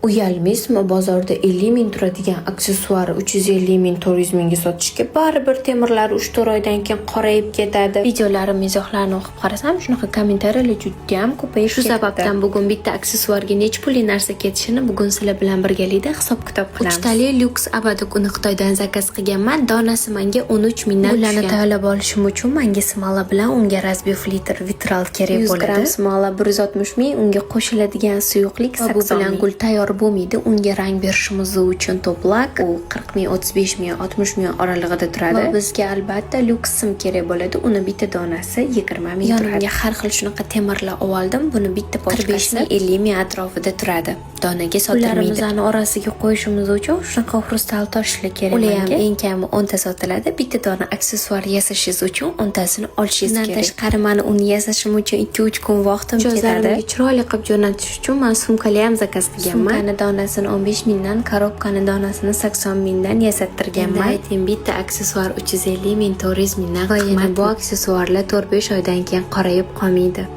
Uyalmaysizmi bozorda 50 ming turadigan aksessuari 350 ming, 400 mingga sotishga? Baribir temirlari 3-4 oydan keyin qorayib ketadi. Videolarim izohlarini o'qib qarasam, shunaqa kommentariyalar judayam ko'payib Shu ketdi. sababdan bugun bitta aksessuarga necha pullik narsa ketishini bugun sizlar bilan birgalikda hisob-kitob qilamiz. Uchtali lyuks ободок, uni Xitoydan zakaz qilganman. Donasi menga 13 mingdan Gullarni tushgan. tayyorlab olishim uchun menga смола bilan unga разбив litr vitral kerak 100 bo'ladi. gramm смола 160 ming, unga qo'shiladigan suyuqlik Va bu 80 bilan ming. Gul tayyor bo'lmaydi. Unga rang berishimiz uchun топ-лак, u 40 ming, 35 ming, 60 ming oralig'ida turadi. Va bizga albatta lyuks sim kerak bo'ladi. Uni bitta donasi 20 ming turadi. Yonimga har xil shunaqa temirlar oldim. Buni bitta 45 pochkasi ming, 50 ming atrofida turadi. Donaga sotilmaydi. Gullarimizni orasiga qo'yishimiz uchun shunaqa xrustal toshlar kerak Ular ham menga. Eng kami 10 ta sotiladi. Bitta dona aksessuar yasashingiz uchun 10 tasini olishingiz Bundan kerak. tashqari, mani uni yasashim uchun 2-3 kun vaqtim ketadi. Mijozlarimga chiroyli qilib jo'natish uchun man sumkali ham zakaz qilganman. Sumkani donasini 15 mingdan, korobkani donasini 80 mingdan yasattirganman. Endi ayting, bitta aksessuar 350 ming, 400 mingdan Va yana qimmat. bu aksessuarlar 4-5 oydan keyin qorayib qolmaydi.